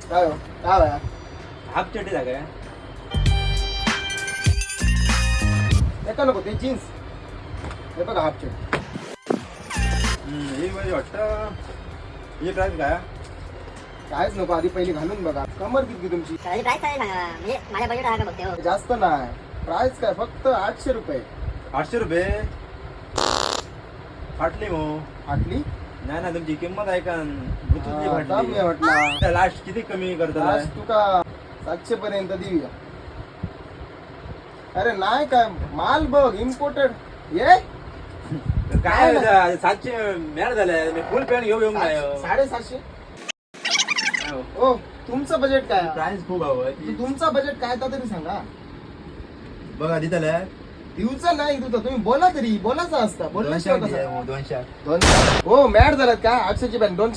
काय हो? काय होया? हाफ चड्डी जागा. ते नको, ते जीन्स. हे बघा हाफ चड्डी. ही म्हणजे वाटतं. ही प्राइस काय? कायच नको, आधी पहिली घालून बघा. कमर किती तुमची? त्याची प्राइस काय सांगा, म्हणजे माझ्या बजेट आहे का बघते हो. जास्त नाही. प्राइस काय, फक्त 800 रुपये. 800 रुपये? फाटली मग. फाटली? नाही ना, तुमची किंमत आहे का ब्लूटूथली? हा, थांब, मी फाटली. म्हटलं. लास्ट किती कमी करता? लास्ट तुका 700 पर्यंत देऊया. अरे नाही, काय माल बघ, इम्पोर्टेड ये. काय झालं? 700 मॅड झालंय. मी फुल पॅन्ट घेऊ घेऊन नाही हो. 750. ओ, तुमचं बजेट काय? प्राइस खूप हवं. तुमचं बजेट काय तर तरी सांगा. बघा, दिलं. दिवचा नाही तुझं, तुम्ही बोला तरी. बोलायचं असतं, बोलल्याशिवाय कसं? 200. 200? हो, मॅड झालात का? 800ची पॅन्ट 200.